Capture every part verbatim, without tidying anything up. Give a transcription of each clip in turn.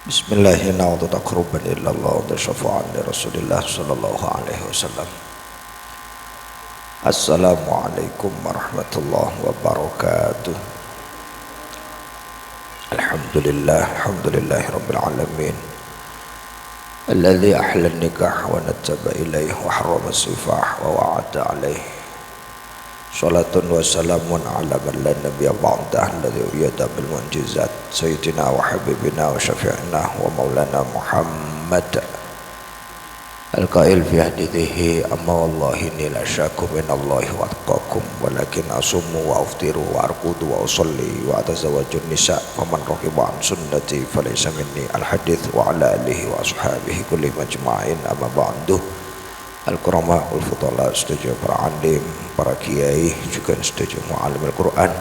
Bismillah, la na'budu taqarruban illa Allah wa syafa'an li Rasulillah sallallahu alaihi wasallam. Assalamualaikum warahmatullahi wabarakatuh. Alhamdulillah, alhamdulillahi rabbil alamin. Alladzi ahalla nikah wa naddaba ilaih wa harrama sifah wa wa'ada alaih. Salatun wa salamun ala man la nabiyya ba'dah alladzi ayyada bil mu'jizat, sayyidina wa habibina wa syafi'ina wa maulana Muhammad. Al-qail fi hadithihi, "Amma wallahi inni la asyaku minallahi wa atqakum, walakin asumu wa aftiru wa arqudu wa usalli wa atazawwajun nisa, faman raghiba an sunnati falaysa minni." Al-hadits, wa ala alihi wa ashabihi kullihim ajma'in, amma ba'du. Al-kurama, al-fudala, sadhâjâ para alim, para kiai, jhughân sadhâjâ mu'allimil Qur'an.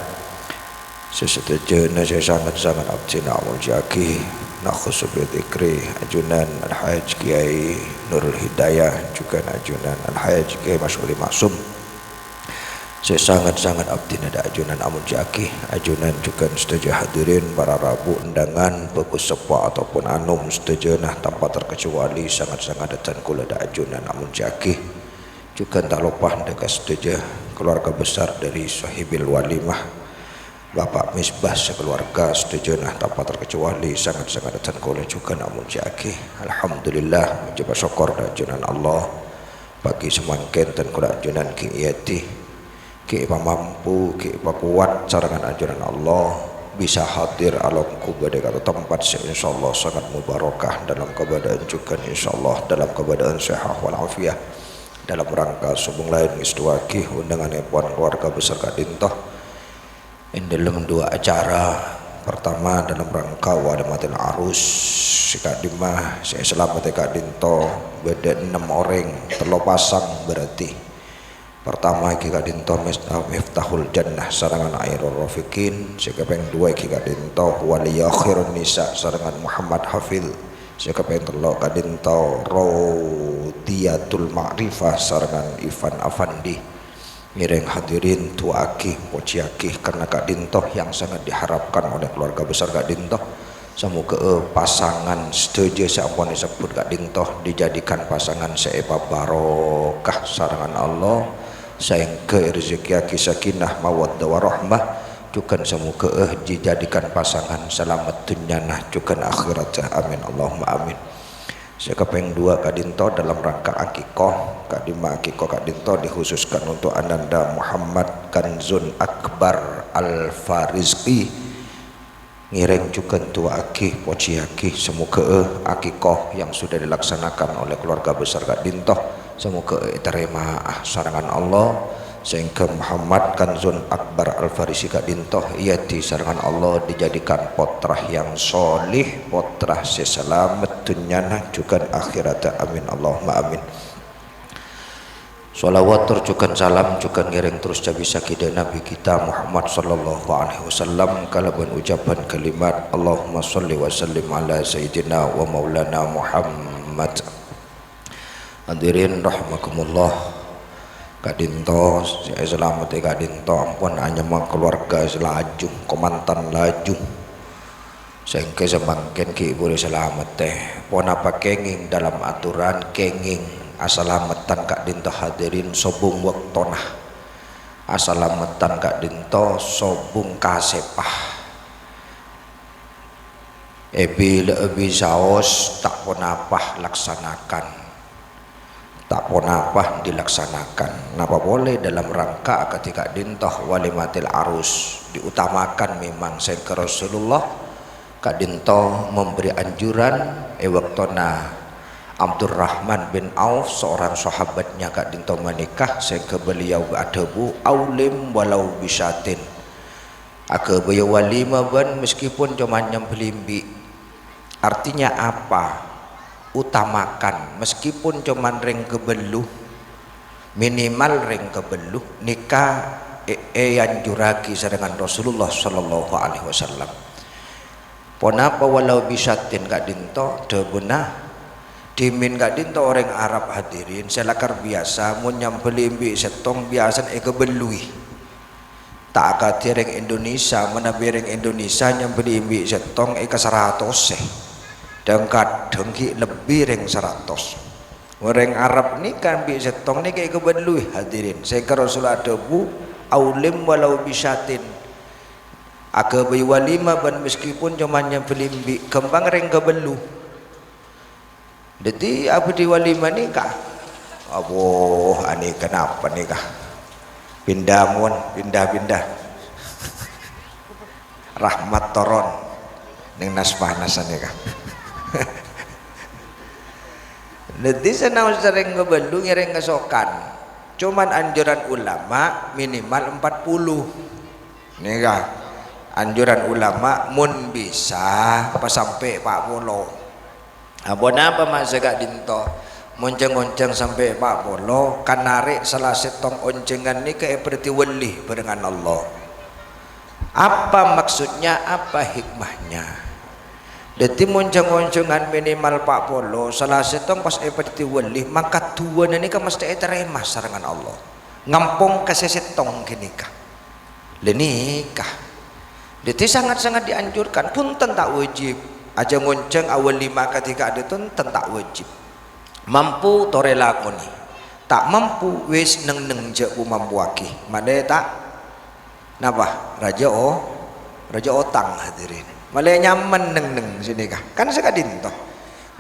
Sè sadhâjâna sè sanget-sanget abdhina amoljâ'aghi, nakhussu bi dzikri ajunan Al-Hajj Kiai Nurul Hidayah, jhughân ajunan Al-Hajj Kiai Masyhuri Maksum. Sè sanget-sanget abdhina dâ' ajunan amoljâ'aghi, ajunan jhughân sadhâjâ hadirin, para rabu, undangan, bhâbhus seppo ataupun anom, sadhâjâna tanpa terkecuali sanget-sanget dhân kaulâ dâ' ajunan amoljâ'aghi. Jhughân ta' loppa dâ' ka sadhâjâ keluarga besar dari Sohibil Walimah, Bapak Misbah sakaluarga, sadhâjâna tanpa terkecuali sanget-sanget dhân kaulâ jhughân amoljâ'aghi. Alhamdulillah, majâ pasokor dâ' ajunan Allah. Pagi samangkèn dhân kaulâ ajunan ghi' èyadi, ghi' èpamampu, ghi' èpakowat sarengngan ajunan Allah, bisa hadir alongghu bâdâ è ka'dinto tempat sè insyaallah sanget mubarakah dalam kabâdâ'ân jhughân insyaallah dalam kabâdâ'ân sehah wal afiyah. Dalam rangka sobung laèn ngèstowaghi undangannèpon keluarga besar ka'dinto è dâlem dua acara. Pertama, dalam rangka walimatil arus sè ka'dimma sè èsalamettè ka'dinto bâdâ ennem orèng, tello pasang berarti. Pertama ghi' ka'dinto Mis-, Miftahul Jannah sarengngan Airul Rafiqin, sè kapèng duwâ' ghi' ka'dinto Waliya Khairun Nisa sarengngan Muhammad Hafil, sè kapèng tello' ka'dinto Rodiyatul Ma'rifah sarengngan Ivan Afandi. Ngèrèng hadirin, du'aaghi, pojiyaghi, karena ka'dinto yang sangat diharapkan oleh keluarga besar ka'dinto. Samoghâ'â pasangan sadhâjâ sè ampon èsebbhut ka'dinto dijadikan pasangan sè èpabarokah sarengngan Allah, saèngghâ èrejekkèyaghi sakinah, mawaddah, warahmah, jhughân samoghâ'â dijadikan pasangan salamet dhunnyana jhughân akhèratta. Amin, Allahumma amin. Sè kapèng duwâ' ka'dinto dalam rangka akikoh, ka'dimma akikoh ka'dinto dikhususkan untuk Ananda Muhammad Kanzun Akbar Al-Farizqi. Ngèrèng jhughân du'aaghi, pojiyaghi, samoghâ'â akikoh yang sudah dilaksanakan oleh keluarga besar ka'dinto, samoghâ'â ètarèma'a sarengngan Allah, saèngghâ Muhammad Kanzun Akbar Al-Farisi ka'dinto èyadi sarengngan Allah dijadikan pottra yang sholih, pottra sè salamet dhunnyana jhughân akhèratta. Amin, Allahumma amin. Sholawat tor jhughân salam jhughân ngèrèng terros cabissaghi dâ' Nabi kita Muhammad sallallahu alaihi wasallam kalabân ucapan kalimat, "Allahumma sholli wa sallim ala sayyidina wa maulana Muhammad." Hadirin rahimakumullah, ka'dinto sè èsalamettè ka'dinto ampon anyama keluarga sè laju, kamantan laju. Saèngghâ samangkèn ghi' polè salamettè. Ponapa kèngèng dalam aturan kèngèng asalameddhân ka'dinto hadirin sobung bâktona. Asalameddhân ka'dinto sobung kasèpa. Èbilâ'â bisaos ta' ponapa laksanakan. Ta' ponapa dilaksanakan. Napa polè dalam rangka akadhi ka'dinto walimatil arus diutamakan memang saèngghâ Rasulullah ka'dinto memberi anjuran è bâktona Abdurrahman bin Auf, seorang sahabatnya ka'dinto menikah, saèngghâ beliau adhâbu, "Aulim walau bisyatin." Aghâbâyâ walimah bân meskipun coma nyambelli embi'. Artinya apa? Utamakan, meskipun coma rèng kabellu, minimal rèng kabellu, nèka è-, èanjurraghi sareng Rasulullah sallallahu alaihi wasallam. Ponapa walau bisyatin ka'dinto, dhâbuna dhimèn ka'dinto orèng Arab hadirin, sè lakar biyasa mon nyambelli embi' sèttong biyasana èkabellui. Ta' akadhi rèng Indonesia, manabi rèng Indonesia nyambelli embi' sèttong èkasaratosè. Dhâng-kadhâng ghi' lebbi rèng saratos. Orèng Arab nèka bi' sèttong nèka èkabâlluwi, hadirin. Sèngka Rasulullah adhâbu, "Aulim walau bisyatin." Aghâbây walimah bân meskipun coma nyambelli embi', ghâmpang rèng kabâllu. Dhâddhi abâdhi walimah nèka. Abbhu, anèka napa nèka? Pinda mon, pinda-pinda. Rahmat toron neng nas-panas nèka. Dhâddhi sanaos rèng kabâllu ngèrèng kasokan. Coman anjuran ulama minimal empat puluh. Nèka, anjuran ulama mon bisa pas sampè' pa' polo. Aponapa ma' sè ka'dinto? Mon jhâng-onjhâng sampè' pa' polo, kan narè' sala sèttong onjhângan nèka èpadhâddhi wali bhârengngan Allah. Apa maksudnya? Apa hikmahnya? Dhâddhi mon jhâng-onjhângan minimal pa' polo, sala sèttong pas èpadhâddhi wali, maka duwâna nèka mestè ètarèma sarengngan Allah. Ngampong ka sè sèttong ghânèka. Lè nèka. Dhâddhi sangat-sangat dianjurkan, bhunten ta' wajib. Ajhâng-onjhâng awal lima kadhi ka'dinto bhunten ta' wajib. Mampu torè lakonè. Ta' mampu, wis neng-neng jhâ' bu-mampuwaghi. Malè ta', napa? Rajâ o-, rajâ otang, hadirin. Malè nyaman neng-neng sè nèka. Kan sè ka'dinto.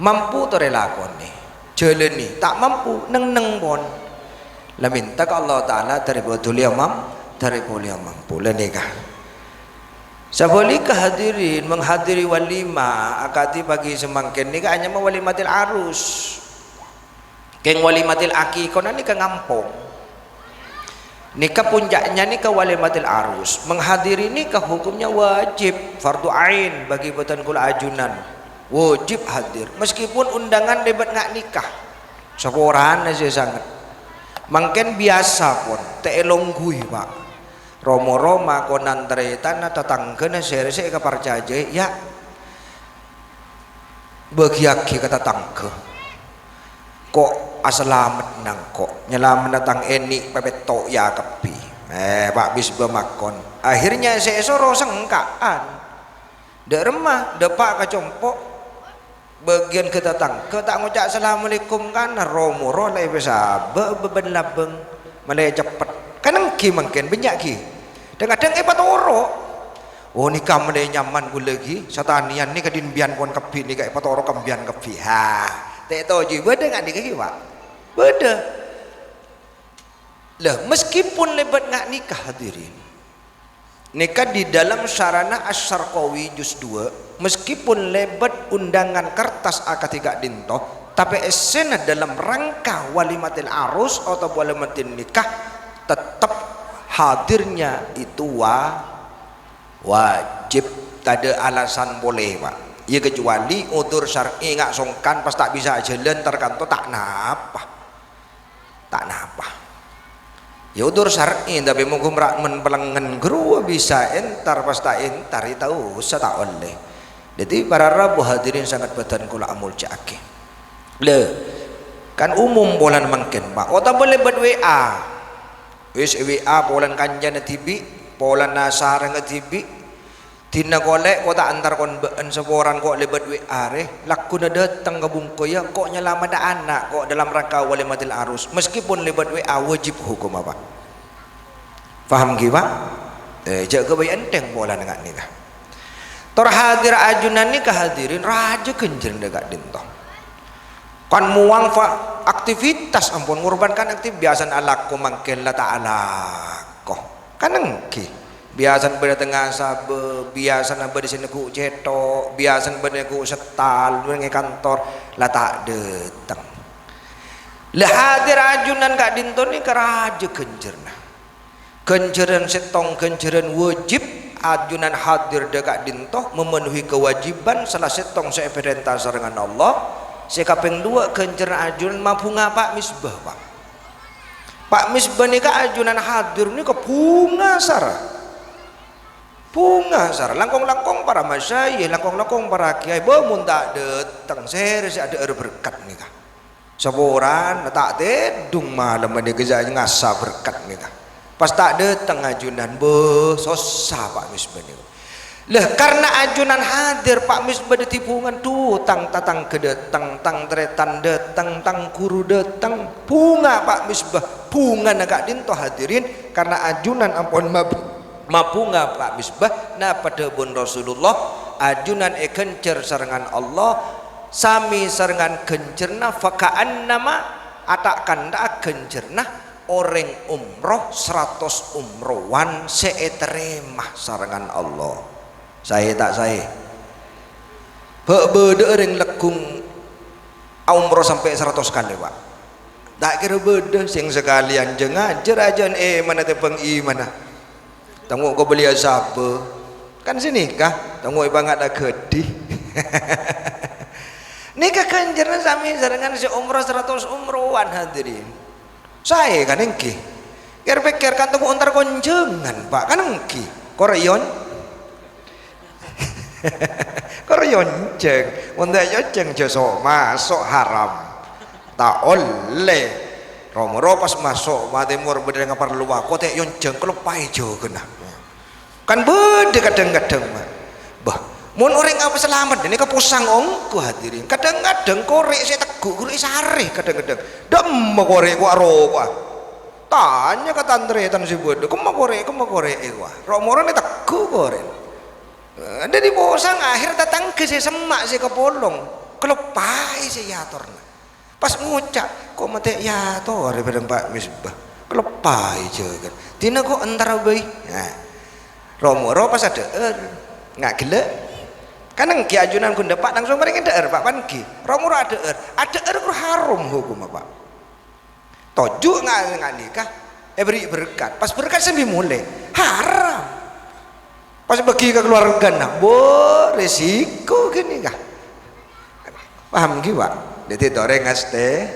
Mampu torè lakonè. Jhâlânè. Ta' mampu, neng-neng pon. La mènta ka Allah Ta'ala dhâri bhâdhuliyâ mam-, dhâri bhâdhuliyâ mampu. La nèka. Sabhâligghâ hadirin, menghadiri walimah, akadhi pagi samangkèn nèka anyama walimatil arus. Kèng walimatil aqiqah nèka ngampong. Nèka puncaknya nèka walimatil arus. Menghadiri nèka hukumnya wajib, fardu ain bagi bhâdhân kaulâ ajunan. Wajib hadir, meskipun undangan lèbât nga' nèka. Saporana sè sanget. Mangkèn biyasa pon, ta' èlongghuwi, Pa'. Ro-moro makonan tarètanna tatangghâna sè, sè èkaparcajâi, ya'. Bâgiyaghi ka tatangghâ. Ko' asalamet nangko', nyalamet tang ènè' pèpètto' ya kabbhi. Eh, Pa' Misbah makon. Akhirnya sè èsoro sengka'an. Dâ' remma, dâpa' ka compo'. Bâgiyân ka tatangghâ ta' ngoca' assalamualaikum kana, ro-moro la èpasabâ' bâbân labâng. Malè ceppet. Kan èngghi mangkèn, bânnya' ghi. Dhâng-kadhâng èpatoro'. Oh, nèka malè nyaman ghulâ ghi, satanèyan nèka dhin biyân pon kabbhi nèka èpatoro' ka biyân kabbhi. Ha, ta' ètoji bâdâ nga' nèka ghi, Pa'? Bâdâ. Lah, meskipun lèbât nga' nèka, hadirin. Nèka di dalam Syarana Asy-Syarqawi juz dua, meskipun lèbât undangan kertas akadhi ka'dinto, tapè èssèna dalam rangka walimatil arus otabâ walimatil nikah, tettep hadirnya itu wa-, wajib, tadâ' alasan polè, Pa'. Ya, kecuali udzur syar'i nga' songkan pas ta' bisa ajhâlân, tar kanto ta' napa. Ta' napa. Ya, udzur syar'i, tapè mongghu mra-, mon pelengngen ghâruwa bisa entar, pas ta' entar, ya, ta' osa, ta' ollè. Dhâddhi, para rabu hadirin sanget bhâdhân kaulâ amoljâ'aghi. Lè, kan umum polana mangkèn, Pa'. Otabâ lèbât W A. Wis W A polana kancana dhibi', polana sarengnga dhibi'. Dhinna kolè' ko' ta' entar kon bâ'ân, saporana ko' lèbât W A rè, lagghuna dâteng ka bungko, ya, ko' nyalameddhâ ana', ko' dalam rangka walimatil arus, meskipun lèbât W A, wajib hukumma, Pa'. Paham ghi, Pa'? Eh, jhâ' ghâbây ènthèng polana nga' nèka. Tor hadir ajunan nèka hadirin, rajâ ghânjhârânna ka'dinto. Kan muwang fa-, aktivitas, ampon, ngorbankan aktif-, biyasana alako mangkèn la ta' alako. Kan èngghi. Biyasana bâdâ tengnga sabâ, biyasana bâdâ sè neggu' cètho', biyasana bâdâ neggu' settal, neng è kantor, la ta' dâteng. La hadir ajunan ka'dinto nèka rajâ ghânjhârânna. Ghânjhârân sèttong ghânjhârân wajib, ajunan hadir dâ' ka'dinto memenuhi kewajiban sala sèttong sè èparènta sareng Allah. Sè kapèng duwâ', ghânjhârân ajunan mabhunga Pa' Misbah, Pa'. Pa' Misbah nèka ajunan hadir nèka bhunga sara. Bhunga sara. Langkong-langkong para masyayikh, langkong-langkong para kèyaè, bâ, mon ta' dâteng, sèrè sè adhâ'âr berkat nèka. Saporana ta' tèdhung malemma nèka jhâ' ngasa berkat nèka. Pas ta' dâteng ajunan, bâ, sossa, Pa', Misbah nèka. Lah, karna ajunan hadir, Pa' Misbah dhâddhi bhungan. Dhu, tang tatangghâ dâteng, tang tarètan dâteng, tang ghuru dâteng. Bhunga, Pa' Misbah. Bhungana ka'dinto, hadirin, karna ajunan ampon mab-, mabhunga, Pa' Misbah. Napa dhâbuna Rasulullah? Ajunan èghânjhâr sarengngan Allah, samè sarengngan ghânjhârna, faka'annama, ta'-kanta'a ghânjhârna orèng umroh saratos umrowan sè ètarèma sarengngan Allah. Saè ta' saè? Bâ', bâdâ'â orèng legghung aumroh sampè' saratos kalè, Pa'? Ta' kèra bâdâ. Sèng sakalèyan jhâ' ngajhâr ajâna èmana tèmbhâng imanna. Tengngo' kabelliyâ sabâ. Kan sè nèka, tengngo' èpangata ghâdhi. Nèka ghânjhârna samè sarengngan sè umroh saratos umrowan, hadirin. Saè, kan èngghi? Kèr-pèkkèr kan tengngo' entar konjhângan, Pa', kan èngghi? Kor èyon-, kor èyonjhâng. Mon ta' èyonjhâng, jhâ' so-, maso' haram. Ta' ollè. Ro-moro pas maso' matèmor bâdâ ngaparlowa, ko' ta' èyonjhâng, kaloppaè jhâghâna. Kan bâdâ kadhâng-kadhâng, Pa'. Bâh, mon orèng apa salamet, nèka posang ongghu, hadirin. Kadhâng-kadhâng korè' sè tegghu' ghuru èsarè kadhâng-kadhâng. Dâ'emma korè' ko' aroko'a. Tanya ka tan-tarètan sè bâdâ, "Kemma korè', kemma korè'è kowa?" Ro'-moro' nè tegghu' korè'. Eh, dhâddhi posang, akhèr tatangghâ sè semma' sè kapolong, kaloppaè sè èyatorna. Pas ngoca', "Ko' matè èyatorè bhâreng Pa' Misbah." Kaloppaè jhâghâna. Dina ko' entara bhâi. Nah. Ro-moro pas adhâ'âr. Nga' ghellâ'. Kan èngghi ajunan ghun dâpa' langsung marèngè dhâ'âr, Pa', pan èngghi. Ro-moro adhâ'âr. Adhâ'âr kor harom hokomma, Pa'. Toju' nga-, nga' nèka èberri' berkat. Pas berkat sambi molè. Haram. Pas bâgi ka kaluargana. Bo, resiko ghânèka. Paham ghi, Pa'? Dhâddhi torè ngastè-,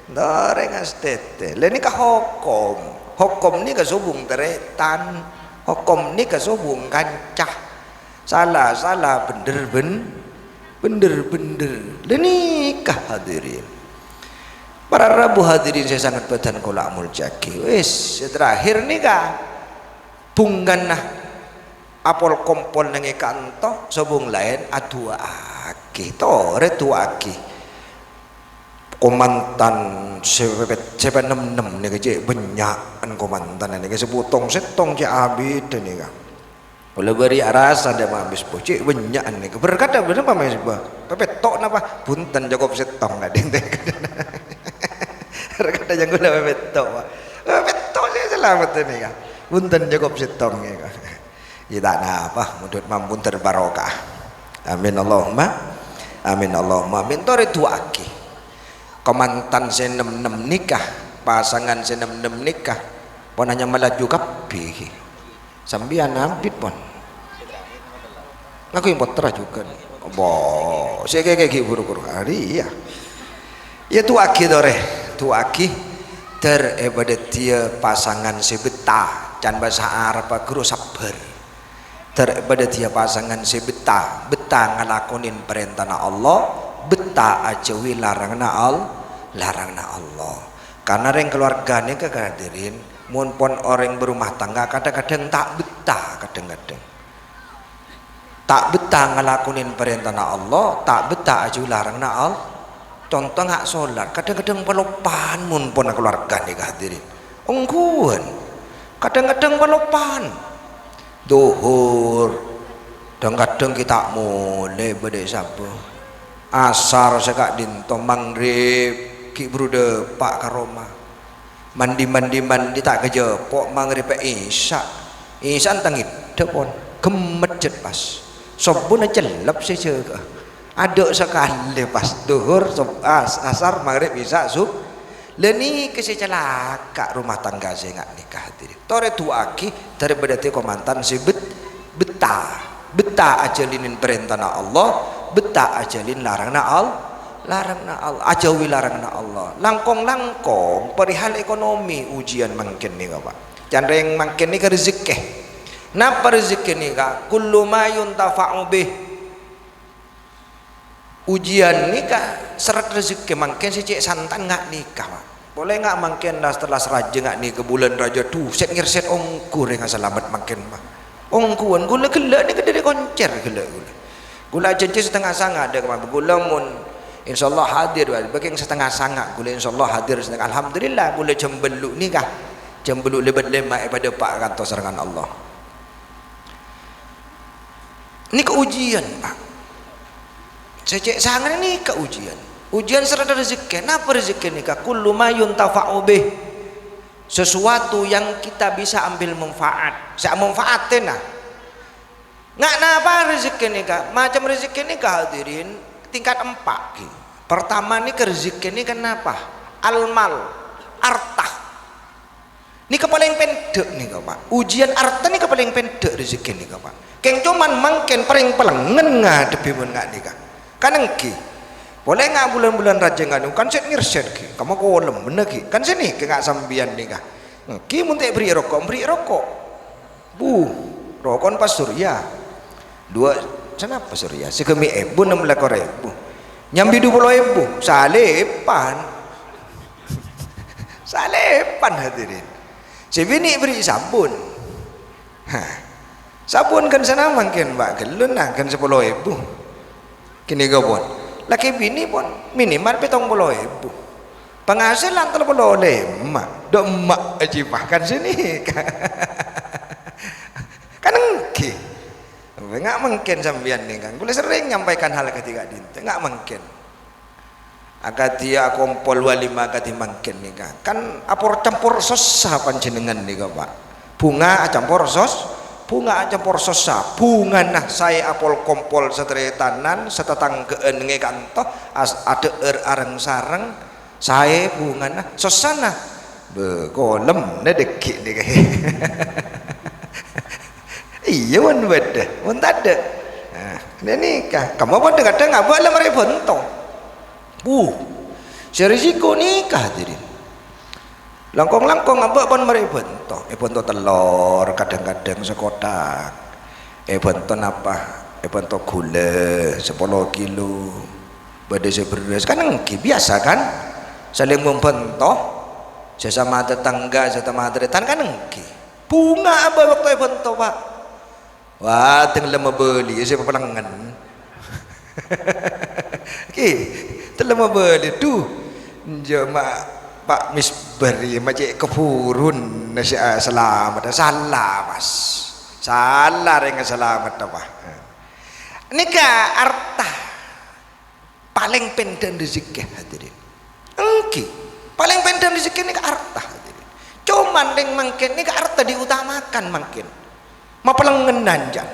torè ngastètè. Lha nèka hokom. Hokom nèka sobung tarètan. Hokom nèka sobung kanca. Sala, sala, bhendher, bhen-, bhendher, bhendher. Lha nèka, hadirin. Para rabu hadirin sè sanget bâdhân kaulâ amoljâ'aghi. Wis, sè terakhir nèka. Bhungkana apol-kompol nèngè kanto, sobung laèn adu'aaghi. Torè du'aaghi. Kamantan sè pèpèt-, sè pènemnem nèka cè' bânnya'an kamantan nèka, sè bhuto' sèttong cè' abidhâ nèka. Kaulâ bâri' arassa dâ' Pa' Misbah, cè' bânnya'an nèka. Berkadhâ bâdâ Pa' Misbah. Pèpètto' napa? Bhunten, cokop sèttong ka'dinto. Berkadhâ jhâ' kaulâ pèpètto', Pa'. Pèpètto' sè salamet nèka. Bhunten, cokop sèttong nèka. Iyâ ta' napa, mudhun-mamudhun barokah. Amin Allahumma. Amin Allahumma amin. Torè du'aaghi. Kamantan sè nemnem nèka, pasangan sè nemnem nèka, pon anyama laju kabbhi. Sampèyan abit, pon. Ngaku yang pottra jhughân. Bo, sè kèkè ghi' buru-buru hari, iyâ. Iyâ, du'aaghi torè, du'aaghi. Dhâr èpadhâddhiyâ pasangan sè bettah, can bhâsa Arabbhâ ghuru sabbhâr. Dhâr èpadhâddhiyâ pasangan sè bettah, bettah ngalakonè parèntana Allah, bettah ajhâuwi laranganna Al-, laranganna Allah. Karna rèng kalowarga nèka, hadirin, mon pon orèng berumah tangga, kadhâng-kadhâng ta' bettah, kadhâng-kadhâng. Ta' bettah ngalakonè parèntana Allah, ta' bettah ajhâuwi laranganna Al-, conto nga' solat, kadhâng-kadhâng paloppa'an mon pon kalowarga nèka, hadirin. Ongghuwân. Kadhâng-kadhâng paloppa'an. Dhuhur, dhâng-kadhâng ghi' ta' molè bâdâ è sabâ. Asar sè ka'dinto, maghrib ghi' buru dâpa' ka roma. Mandi, mandi, mandi, ta' ghâjâpo', maghrib, isya. Isya' èntang èdhâ pon, ghemmet jhât pas. Sobbhuna cellep sè jâgâ. Adâ' sakalè pas dhuhur, sob-, as-, asar, maghrib, isya, sub-, Lha nèka sè calaka' rumah tangga sè nga' nèka, hadirin. Torè du'aaghi, dhâr èpadhâddhi kamantan sè bet-, bettah. Bettah ajhâlinè parèntana Allah, bettah ajhâlinè laranganna Al-, laranganna Al-, ajhâuwi laranganna Allah. Langkong-langkong perihal ekonomi ujian mangkèn nèka, Pa'. Can rèng mangkèn nèka rejekkè. Napa rejekkè nèka? Kullu ma yuntafa'u bih. Ujian nèka sèrrèt rejekkè mangkèn sè cè' santan nga' nèka, Pa'. Polè nga' mangkèn las-, telas rajâ nga' nèka bulân rajâ, dusèt ngèrsèt ongghu rèng asalamet mangkèn, Pa'. Ongghuwân, ghulâ ghellâ' nèka dâri Koncer ghellâ' ghulâ. Ghulâ ajhânjhi satengnga sanga' dâ' ka Pak, ghulâ mon insyaallah hadir, bâkeng satengnga sanga' ghulâ insyaallah hadir satengnga. Alhamdulillah, ghulâ jam bâllu' nèka, jam bâllu' lèbât lèma' èpadâpa' kantos sarengngan Allah. Nèka ujiyân, Pak. Sè cè' sangana nèka ujiyân. Ujiyân sarta rejekkè. Napa rejekkè nèka? Kullu ma yuntafa'u bih. Sesuatu yang kita bisa ambil manfaat. Sè amanfaatè, nah. Nga' napa rejekkè nèka? Macem rejekkè nèka, hadirin, tingkat empa', ghi. Pertama nèka rejekkè nèka napa? Al-mal, arta. Nèka palèng pendhek nèka, Pak. Ujiyân arta nèka palèng pendhek rejekkè nèka, Pak. Kèng coma mangkèn parèng pelengngen ngadhebbhi mon nga' nèka. Kan ènggi. Polè nga' bulân-bulân rajângan kan sè ngersèt ghi. Kamma kolem bennè ghi. Kan sè nèka nga' sampèyan nèka. Ènggi mon ta' èberri' roko', èberri' roko'. Bu, roko'na pas Surya. Dua, sanapa Surya? Sagâmè' èbu, nem lèkor èbu. Nyambi du polo èbu, salèpan. Salèpan, hadirin. Sè binè' èberri' sabun. Hah. Sabun kan sana mangkèn, Pak, ghellun, nah, kan sapolo èbu. Ghânèka pon. Lakè binè pon minimal pèttong polo èbu. Panghasilan tello polo lèma'. Dâ' emma' ajibâ kan sè nèka. Kan ènggi. Nga' mangkèn sampèyan nèka. Ghulâ serrèng nyampaikan hal kadhi ka'dinto. Nga' mangkèn. Akadhi akompol walimah akadhi mangkèn nèka. Kan apor-campor sossa panjhennengngan nèka, Pak. Bhunga acampor sos-, bhunga acampor sossa. Bhungana saè apol-kompol sataretanan, satatangghâ'ân ngè kanto, as-, adhâ'âr areng-sareng, saè bhungana, sossana. Bâ, kolemma dâggi' nèka. Iyâ, mon bâdâ, mon tadâ'. Nah, nèka, kamma bâdâ kadhâng abâ' la marè bhânto. Wuh, sè risiko nèka, hadirin. Langkong-langkong abâ' pon marè èbhânto. Èbhânto tellor, kadhâng-kadhâng sakothak. Èbhânto napa? Èbhânto ghulâ sapolo kilo. Bâdâ sè bherrâs. Kan ènggi, biyasa kan? Salèng membhânto. Sesama tetangga, sesama tarètan kan ènggi. Bhunga abâ' bâkto èbhânto, Pak. Wah, tèng la mabâli, sè papalengngen. Ki, tella mabâli, "Dhu, enjâ' ma' Pa' Misbar, iyâ, ma' cè' kabhurun, na, sè, a, salamet." Sala, pas. Sala rèng salamet, apa? Nèka arta. Palèng pendhâ'ân rejekkè, hadirin. Ènggi, palèng pendhâ'ân rejekkè nèka arta, hadirin. Coman rèng mangkèn nèka arta diutamakan mangkèn. Mapalengngen nanjhâng.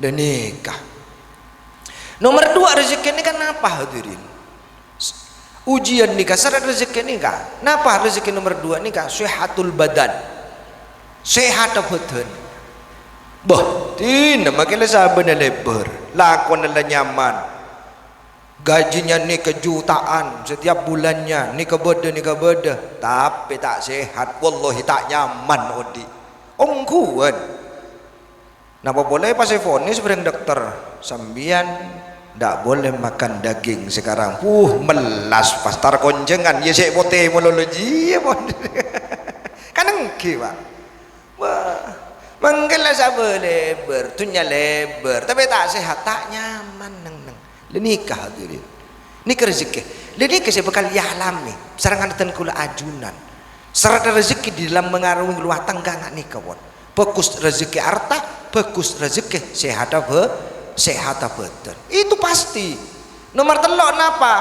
Dâ' nèka. Nomer dua rejekkè nèka napa, hadirin? Ujiyân nèka, sarat rejekkè nèka. Napa rejekkè nomer dua nèka? Sehatul badan. Sehatta bhâdhân. Bâh, dinah makè la sabâna lèbâr. Lakona la nyaman. Gajinya nèka jutaan setiap bulannya, nèka bâdâ, nèka bâdâ, tapè ta' sehat, wallahi ta' nyaman odi'. Ongghuwân. Napa polè pas èvonis bhâreng dokter, "Sampèyan ndak boleh makan daging sekarang." Wuh, mellas pas tar konjhângan, iyâ sè potè malolo jiyâ, pon. Kan ènggi, Pak. Wah, mangkèn la sabâ lèbâr, dhunnya lèbâr, tapè ta' sehat, ta' nyaman, neng-neng. Lha nèka, hadirin. Nèka rejekkè. Lha nèka sè bhâkal èalamè sareng anèdhân kaulâ ajunan. Sarta rejekkè di dalam mengarungi rumah tangga nga' nèka, pon. Bhâghus rejekkè arta, bhâghus rejekkè sehatta bhâ-, sehatta bhâdhân. Itu pasti. Nomer tello' napa?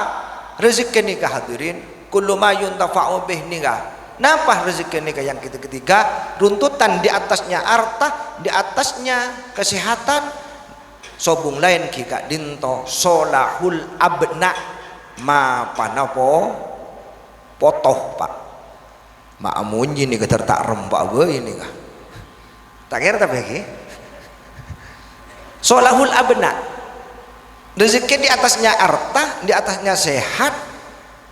Rejekkè nèka, hadirin, kullu ma yuntafa'u bih nèka. Napa rejekkè nèka yang ketiga? Runtutan di atasnya arta, di atasnya kesehatan, sobung laèn ghi' ka'dinto, sholahul abna, mapana po-, poto, Pak. Ma' amonjhi nèka dhâr ta' rempa' bhâi nèka. Ta' kèra tapè ghi. Sholahul abna. Rejekkè di atasnya arta, di atasnya sehat,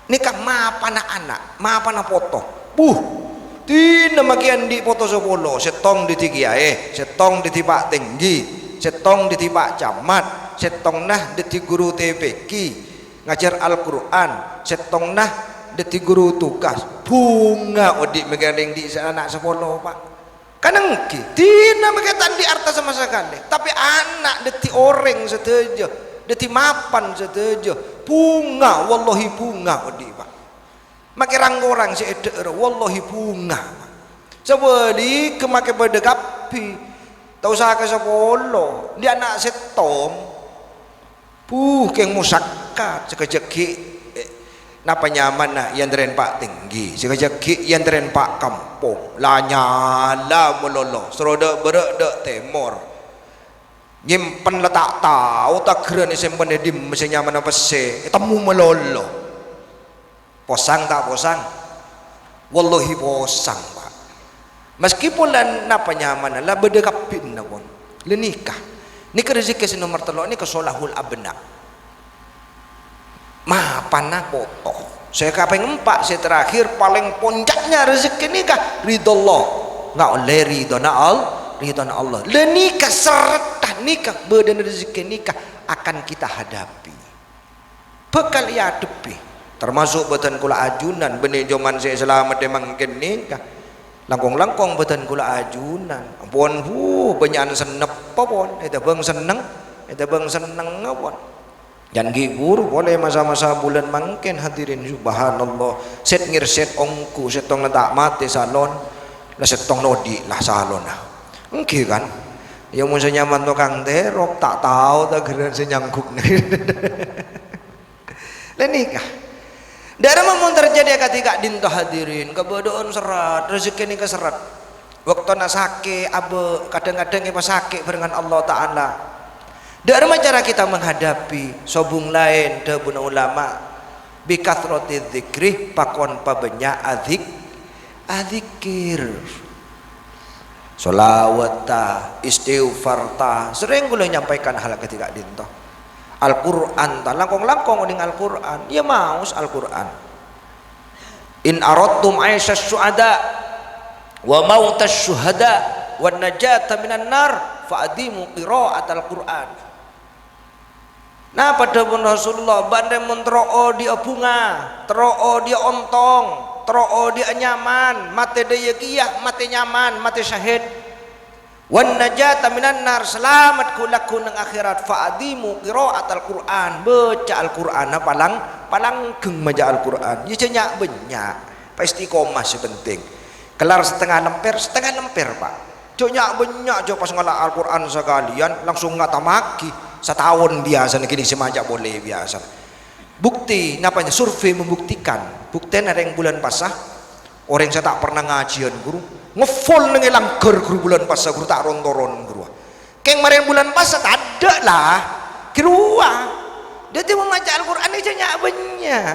nèka mapana ana', mapana poto. Buh, dinah makè andi' poto sapolo, sèttong dhâddhi kiyaè, sèttong dhâddhi pa' tèngghi, sèttong dhâddhi pa' camat, sèttongnga dhâddhi guru T P Q. Ngajhâr Al-Qur'an, sèttongnga dhâddhi guru tugas. Bhunga odi' makè andi' sa-, ana' sapolo, Pak. Kan ènggi, dinah makè ta' andi' arta sama sakalè, tapè ana' dhâddhi orèng sadhâjâ, dhâddhi mapan sadhâjâ, bhunga, wallahi bhunga odi', Pak. Makè rang-korang sè èdhâ'âr, wallahi bhunga, Pak. Sabhâligghâ makè bâdâ kabbhi, ta' osa ka sapolo, andi' ana' sèttong. Buh, kèng mosakkat, sakejjhâ' ghi', eh, napa nyamana èantarè Pa' Tèngghi, sakejjhâ' ghi' èantarè Pa' Kampong, la nyala malolo, soro dâ' bârâ' dâ' tèmor. Nyèmpen la ta' tao taghârân èsèmpen è dimma sè nyamana pèssè, ètemmo malolo. Posang ta' posang? Wallahi posang, Pak. Maskèpon la napa nyamana, la bâdâ kabbhina, pon. La nèka. Nèka rejhekkè sè nomer tello', nèka sholahul abna. Mapanna poto. Sè kapèng empa', sè terakhir, palèng ponca'na rejhekkè nèka ridho Allah. Ngaollè ridhona Al-, ridhona Allah. La nèka serretta nèka, bâdâna rejhekkè nèka akan kita hadapi. Bhâkal èadhebbhi, tamaso' bhâdhân kaulâ ajunan, bânnè coma sè salameddhâ mangkèn nèka. Langkong-langkong bhâdhân kaulâ ajunan. Ampon, wuh, bânnya'an senneppa, pon. Ètabâng senneng, ètabâng sennengnga, pon. Jhân ghi' buru polè masa-masa bulân mangkèn, hadirin, subhanallah. Sèt ngèrsèt ongghu, sèttongnga ta' matè salon, la sèttongnga odi' la salonna. Ènggi, kan? Iyâ, mon sè nyamana tokang terop, ta' tao taghârân sè nyanggup. La nèka. Dâ'remma mon terjadi akadhi ka'dinto, hadirin, kabâdâ'ân serrèt, rejhekkè nèka serrèt. Bâktona sakè', abâ', kadhâng-kadhâng èpasakè' bhârengngan Allah Ta'ala. Dâ'remma cara kita menghadapi, sobung laèn, dhâbuna ulama, "Bi kathrati dzikri", pakon pabânnya' adzik-, adzikir. Sholawat ta, istighfar ta, serrèng kaulâ nyampaikan hal akadhi ka'dinto. Al-Qur'an ta, langkong-langkong onèng Al-Qur'an, iyâ maos Al-Qur'an. "In aradtum aisyas syuhada wa mautas syuhada wan najata minan nar, fa adimu qiraatal Qur'an." Napa dhâbuna Rasulullah? "Bâ'na rèya mon terro odi'â bhunga, terro odi'â ontong, terro odi'â nyaman, matè dâjâ kèya, matè nyaman, matè syahid. Wan najata minan nar, salamet ghu-, lagghu' neng akhèrat, fa adimu qiraatal Qur'an, bâca Al-Qur'anna palang-, palanggheng maca Al-Qur'an. Iyâ, jhâ' nya'-bânnya', pas istiqomah sè penting. Kellar satengnga lèmpèr, satengnga lèmpèr, Pak. Jhâ' nya'-bânnya', jhâ' pas ngala' Al-Qur'an sakalèyan, langsung ngatamaghi. Sataon biyasana kènè' sè maca polè biyasana. Bukti, napa nya-, survei membuktikan, buktèna rèng bulân pasa, orèng sè ta' pernah ngajhiyân, ghuru, ngeful neng è langghâr, ghuru, bulân pasa, ghuru, ta' ron-toron, ghuru. Kèng marèn bulân pasa, tadâ' la, ghâruwa. Dhâddhi, mon maca Al-Qur'an jhâ' nya'-bânnya'.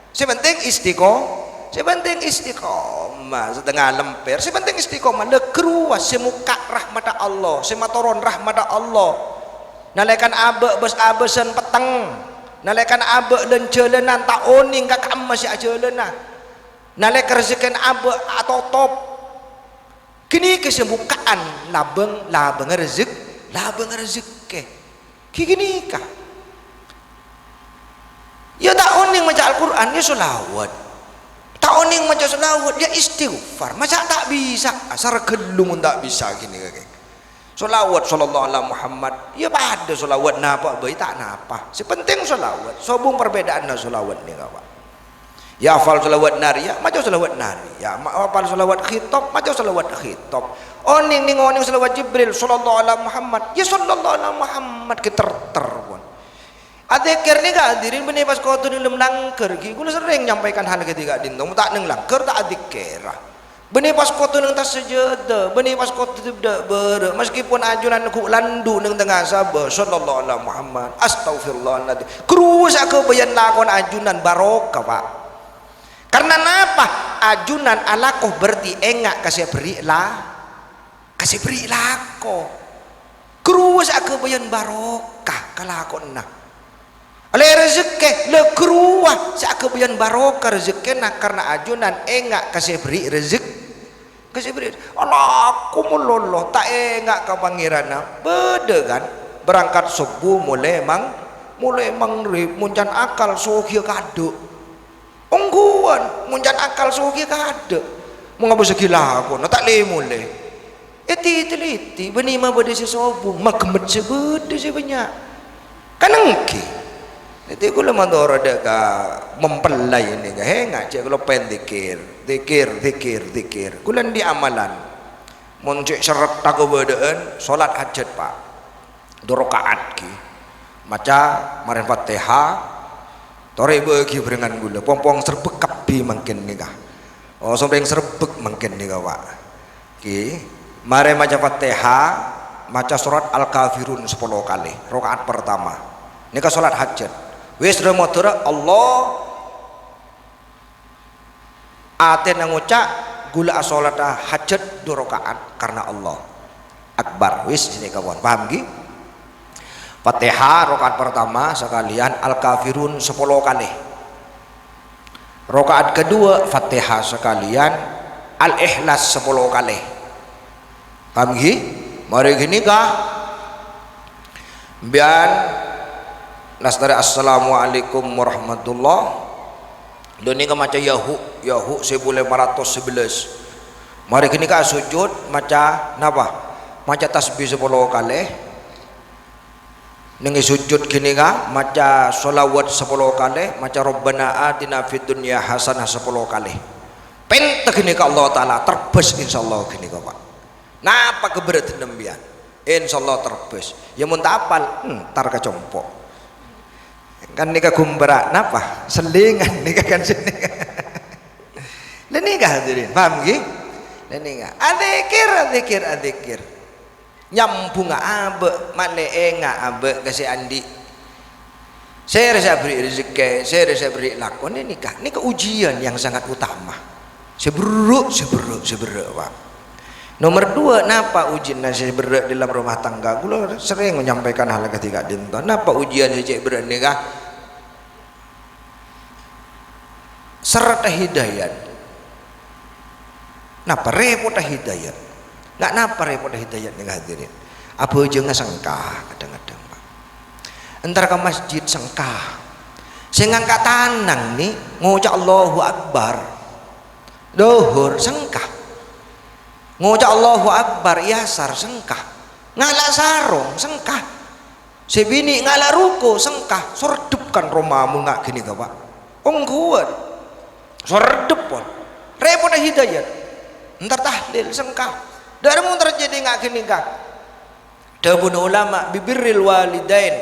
Sè penting istiqo-, sè penting istiqomah, satengnga lèmpèr. Sè penting istiqomah. La ghâruwa sè mokka' rahmatta Allah, sè matoron rahmatta Allah. Nalèkana abâ' bâs-abâsan petteng. Nalèkana abâ' lan-jhâlânan ta' onèng ka ka'emma sè ajhâlâna. Nalèka rejhekkèna abâ' atotop. Ghânèka sè bukka'an labâng-, labângnga rejhek-, labângnga rejhekkè. Ghi ghânèka. Iyâ ta' onèng maca Al-Qur'an, iyâ sholawat. Ta' onèng maca sholawat, iyâ istighfar. Masa' ta' bisa? Asar ghâllu mon ta' bisa ghânèka, kèng. Sholawat, sallallahu ala Muhammad. Iyâ padâ sholawat napa bhâi ta' napa. Sè penting sholawat. Sobung perbeddaanna sholawat nèka, Pak. Iyâ hafal sholawat Nariyah, maca sholawat Nariyah. Ma-, hafal sholawat Khitab, maca sholawat Khitab. Onèng nèng-onèng sholawat Jibril, sallallahu ala Muhammad. Iyâ sallallahu ala Muhammad, ghi ter-ter, pon. Adzikir nèka, hadirin, bânnè pas kodhu neng langghâr, ghi kaulâ serrèng nyampaikan hal ghânèka ka'dinto, mon ta' neng langghâr, ta' adzikira. Bânnè pas kodhu neng attas sajâdâ, bânnè pas kodhu dâ' bârâ', maskèpon ajunan ghu' landu' neng tengnga sabâ, sallallahu ala Muhammad, astaghfirullahaladzim. Ghâruwa sè aghâbâyân lakon ajunan barokah, Pak. Karna napa? Ajunan alako berarti enga' ka sè aberri' la-, ka sè aberri' lako. Ghâruwa sè aghâbâyân barokah ka lakona. Ollè rejhekkè, la ghâruwa sè aghâbâyân barokah rejhekkèna karna ajunan enga' ka sè aberri' rejhek-, ka sè aberri'. Alako malolo, ta' enga' ka Pangèranna. Bâdâ, kan? Berangkat sobbhu molè mang-, molè maghrib, mon can akal soghiyâ kadâ'. Ongghuwân, mon can akal soghiyâ kadâ'. Mon ngabâsaghi lakona, ta' lè-molè. Ètè-teliti, bânnè ma' bâdâ sè sobung, magemmet sè bâdâ sè bânnya'. Kan èngghi. Dhâddhi kaulâ mandhâr adâ' ka mempelai nèka, hè, ngajhâk kaulâ pèn dzikir, dzikir, dzikir, dzikir. Kaulâ andi' amalan. Mon cè' serretta kabâdâ'ân, solat hajat, Pa'. Du raka'at ghi. Maca marèn Fatihah, torè bâgi bhârengan kaulâ. Pong-pong serbhek kabbhi mangkèn nèka. Oh, sampèyan serbhek mangkèn nèka, Pa'. Ghi. Marè maca Fatihah, maca surat Al-Kafirun sapolo kalè, raka'at pertama. Nèka solat hajat. Wis, dâ-, modârâ Allah Atèna ngoca', "Ghulâ asolata hajat du raka'at karna Allah Akbar." Wis, sanèka pon. Paham, ghi? Fatihah raka'at pertama sakalèyan Al-Kafirun sapolo kalè. Raka'at kedua, Fatihah sakalèyan Al-Ikhlas sapolo kalè. Paham, ghi? Marè ghânèka, sampèyan lastarè, "Assalamualaikum warahmatullah." Dâ' nèka maca Yahu, Yahu sèbu lèma ratos sebelas. Marè ghânèka sujud, maca napa? Maca tasbih sapolo kalè. Neng è sujud ghânèka, maca sholawat sapolo kalè, maca Rabbana atina fid dunya hasanah sapolo kalè. Pènta ghânèka Allah Ta'ala terbâs, insyaallah ghânèka, Pa'. Napa kaberrâ'ân sampèyan? Insyaallah terbâs. Ya, mon ta' apal, entar ka compo'. Kan nèka gumbara, napa? Selingan nèka kan sènèka. Lha nèka hadirin, paham ghi? Lha nèka. Adzikir, adzikir, adzikir. Nyambhungnga abâ', malè enga' abâ' ka sè andi'. Sèra sè aberri' rejekkè, sèra sè aberri' lakon, nèka, nèka ujian yang sangat utama. Sè berrâ', sè berrâ', sè berrâ', Pa'. Nomor dua, napa ujianna sè berrâ' dalam rumah tangga? Kaulâ serrèng menyampaikan hal kadhi ka'dinto. Napa ujian sè cè' berrâ' nèka? Serretta hidayat. Napa rèpotta hidayat? Nga' napa rèpotta hidayat nèka, hadirin? Abhâjângnga sengka kadhâng-kadhâng, Pa'. Entar ka masjid sengka. Sè ngangka' tanang nè ngoca' Allahu Akbar. Dhuhur sengka. Ngoca' Allahu Akbar è asar sengka. Ngala' sarong sengka. Sè binè' ngala' ruko sengka, sordep kan roma mon nga' ghânèka, Pa'. Ongghuwân. Sordep pon. Rèpotta hidayat. Entar tahlil sengka. Dâ' remma terjadi nga' ghânèka. Dhâbuna ulama, "Bibirril walidain,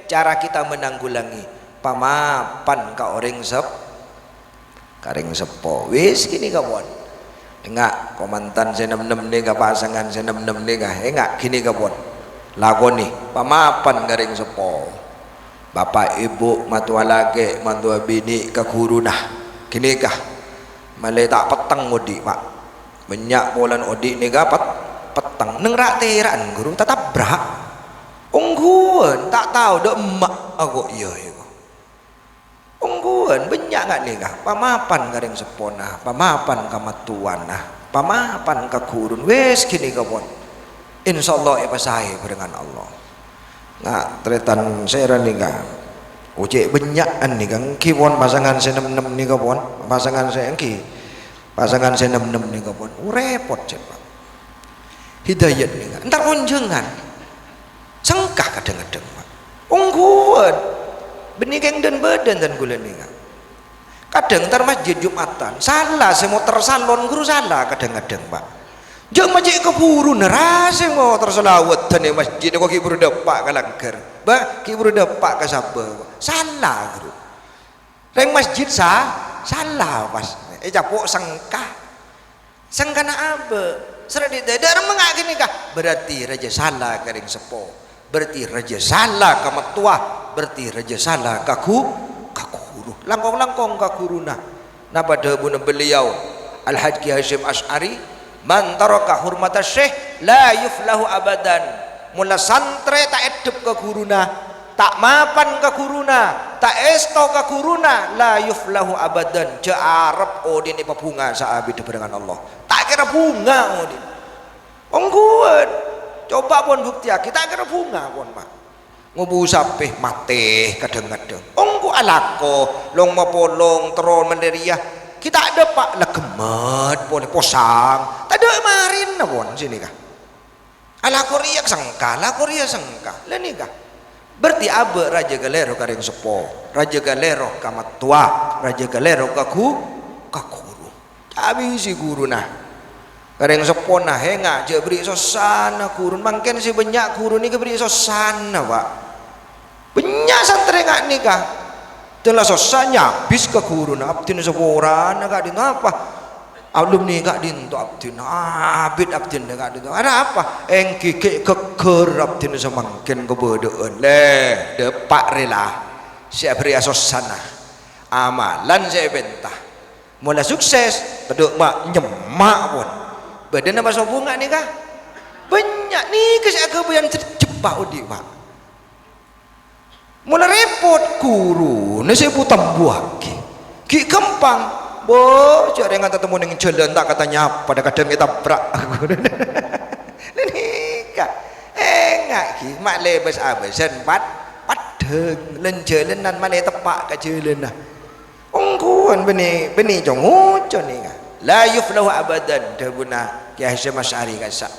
cara kita menanggulangi." Pamapan ka orèng sep-, Ka rèng seppo. Wis, ghânèka pon. Enga', kamantan sè nem-nem nèka, pasangan sè nem-nem nèka. Enga', ghânèka pon. Lakonè, pamapan ka rèng seppo. Bapa', ebhu, matowa lakè', matowa binè', ka ghuruna. Ghânèka. Malè ta' petteng odi', Pa'. Bânnya' polana odi' nèka pet-, petteng. Neng ra'-tera'an, ghuru, tatabrak. Ongghuwân, ta' tao dâ' emma' ako' iyâ, iyâ. Ongghuwân, bânnya' nga' nèka, pamapan ka rèng seppona, pamapan ka mattowana, pamapan ka ghuruna, wis ghânèka pon. Insyaallah èpasaè bhârengan Allah. Nga' tarètan sèra nèka, ocè' bânnya'an nèka, èngghi pon pasangan sè nem-nem nèka pon, pasangan sè èngghi, pasangan sè nem-nem nèka pon, rèpot, cè', Pa'. Hidayat nèka, entar onjhângan. Sengka kadhâng-kadhâng, Pa'. Ongghuwân. Bânnè kèng dân-bâdân dân ghulâ nèka. Kadhâng entar masjid Jumatan, sala sè moter salon ghuru sala kadhâng-kadhâng, Pa'. Jhâ' ma' cè' kabhuruna ra sè moter salawâddhân è masjid, kok ghi' bhuru dâpa' ka langghâr. Bâ, ghi' bhuru dâpa' ka sabâ. Sala, ghuru. Rèng masjid sa-, sala pas. Ècapo' sengka. Sengkana abâ', sèrè dâ-, dâ' remma nga' ghânèka, berarti rajâ sala ka rèng seppo, berarti rajâ sala ka mattowa, berarti rajâ sala ka ghu-, ka ghuru. Langkong-langkong ka ghuruna. Napa dhâbuna beliau, Al-Hajj Ki Hasyim Asy'ari, "Man taraka hurmatas syekh la yuflahu abadan." Mon la santrè ta' èdhep ka ghuruna, ta' mapan ka ghuruna, ta' èsto ka ghuruna, la yuflahu abadan, jhâ' arep odi'na èpabhunga saabidda bhârengan Allah. Ta' kèra bhunga odi'na. Ongghuwân. Coba pon buktèyaghi, ta' kèra bhunga pon, Pa'. Ngobu sapè matè kadhâng-kadhâng. Ongghu alako, long-mapolong, terro malèrèya. Ghi' ta' dâpa' la ghemmet polè, posang. Tadâ' marèna pon sè nèka. Alako rèya sengka, alako rèya sengka. Lha nèka. Berarti abâ' rajâ ghâlèro ka rèng seppo, rajâ ghâlèro ka mattowa, rajâ ghâlèro ka ghu-, ka ghuru. Abisi ghuruna. Ka rèng seppona, "Hè, nga', jhâ' bherri' sossana ghuruna." Mangkèn sè bânnya' ghuru nèka bherri' sossana, Pa'. Bânnya' santrè nga' nèka. Dâlla sossa nyabis ka ghuruna, "Abdhina saporana ka'dinto apa? Alumni ka'dinto abdhina, abit abdhina ka'dinto. Ada apa?" "Èngghi ghi' ghâgghâr abdhina samangkèn kabâdâ'ân." Lè, dâpa' rèla. Sè abherri'a sossana. Amalan sè èpènta. Mola sukses, tadâ' ma' nyemma' pon. Bâdâna pas sobungnga nèka. Bânnya' nèka sè aghâbâyân jeppa odi', Pa'. Mola rèpot, ghuruna sè èpatembuwaghi. Ghi' ghâmpang. Bo, jhâ' rèng tatemmo neng jhâlân, ta' kata nyapa, dhâ-kadhâng ètabrak. Lha nèka. Ènga' ghi, ma' lè bâs-abâsan pad-, paddhâng. Lèn-jhâlânan malè teppa' ka jhâlânna. Ongghuwân bânnè, bânnè co-ngoco nèka. "La yuflahu abadan," dhâbuna Kè Hasyim Asy'ari ka'issa'.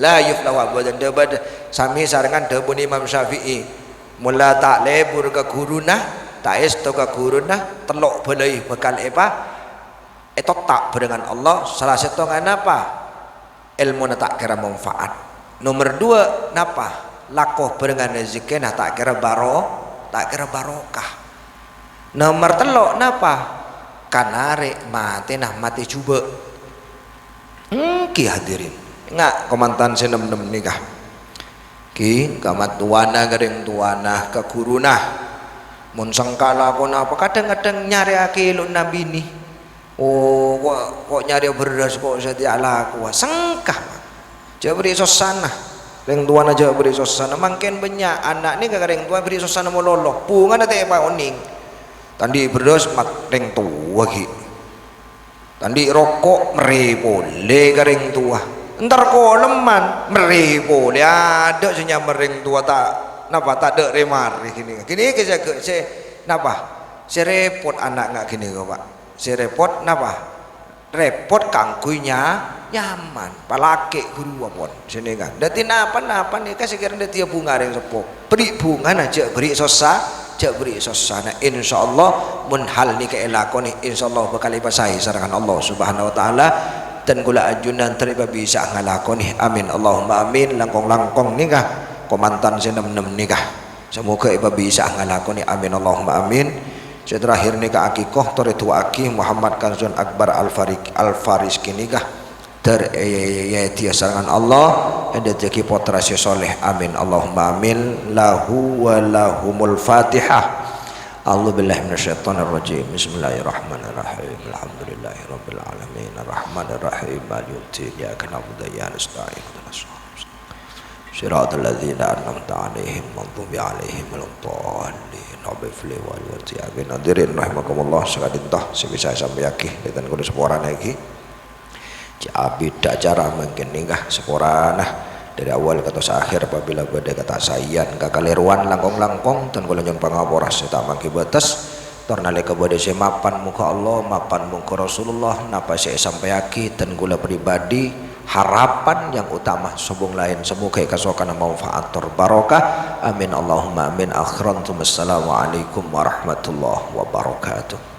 "La yuflahu abadan," dhâbuna sami sarengngan dhâbuna Imam Syafi'i. Mola ta' lebur ka ghuruna, ta' èsto ka ghuruna, tello' bhâlâi bhâkal èpa-, ètotta' bhârengngan Allah. Sala sèttongnga napa? Èlmona ta' kèra manfaat. Nomer duwâ', napa? Lako bhârengngan rejhekkèna ta' kèra baro-, ta' kèra barokah. Nomer tello', napa? Kanarè' matèna matè jhubâ'. Èngghi, hadirin. Nga' kamantan sè nem-nem nèka. Ghi, ka mattowana, ka rèng towana, ka ghuruna. Mon sengka lakona apa? Kadhâng-kadhâng nyarèyaghi èlona binè. Oh, ko', ko' nyarè bherrâs, ko' satèya alakowa. Sengka, Pa'. Jhâ' bherri' sossana. Rèng towana jhâ' bherri' sossana. Mangkèn bânnya' ana' nèka ka rèng towa bherri' sossana malolo. Bhungana ta' èpaonèng. Ta' andi' bherrâs mat-, rèng towa ghi'. Ta' andi' roko', marè polè ka rèng towa. Entar kolemman, marè polè. Adâ' sè nyamana rèng towa ta', napa, tadâ' rè-marè ghânèka. Ghânèka sè, sè, napa? Sè rèpot ana' nga' ghânèka, Pa'. Sè rèpot napa? Rèpot kaangghuy nya-, nyaman. Palakè' ghâruwa pon. Sè nèka. Dhâddhi napa-napa nèka sè kèra dhâddhiyâ bhunga rèng seppo. Bherri' bhungana, jhâ' bherri' sossa, jhâ' bherri' sossana. Insyaallah, mon hal nèka èlakonè, insyaallah bhâkal èpasaè sarengngan Allah Subhanahu wa Ta'ala. Dan kaulâ ajunan terro èpabisâ ngalakonè. Amin. Allahumma amin. Langkong-langkong nèka, kamantan sè nem-nem nèka. Samoga èpabisâ ngalakonè. Amin, Allahumma amin. Sè terakhir nèka akikoh, torè du'aaghi Muhammad Kanzun Akbar Al-Fari-, Al-Fariski nèka. Ter-, e-, e-, e-, èdhiyâ sarengngan Allah, èdhâddhiyâghi pottra sè soleh. Amin, Allahumma amin. Lahu wa lahumul Fatihah. A'udzubillahi minasyaitonirrajim. Bismillahirrahmanirrahim. Alhamdulillahirabbil alamin. Arrahmanirrahim. Maliki yaumiddin. Iyyaka na'budu wa iyyaka nasta'in. Ihdinas siratal mustaqim. Shiratal ladzina an'amta 'alaihim, maghdubi 'alaihim waladdallin. Rabbi ighfirli wa liwalidayya. Amin. Hadirin rahimakumullah, saka'dinto sè bisa èsampèyaghi, dhâddhi kaulâ saporana ghi. Cè' abit acara mangkèn nèka saporana. Dhâri awal kantos akhèr, apabila bâdâ katasaèyan, kakalèrowan, langkong-langkong, dhâddhi kaulâ nyo'on pangapora sè ta' mangghi bâtes. Tor nalèka bâdâ sè mapan, moghâ Allah, mapan moghâ Rasulullah, napa sè èsampèyaghi, dan kaulâ pribadi, harapan yang utama, sobung laèn, samoghâ èkasokanna manfaat tor barokah. Amin, Allahumma amin. Akhiran, tsummassalamualaikum warahmatullahi wabarakatuh.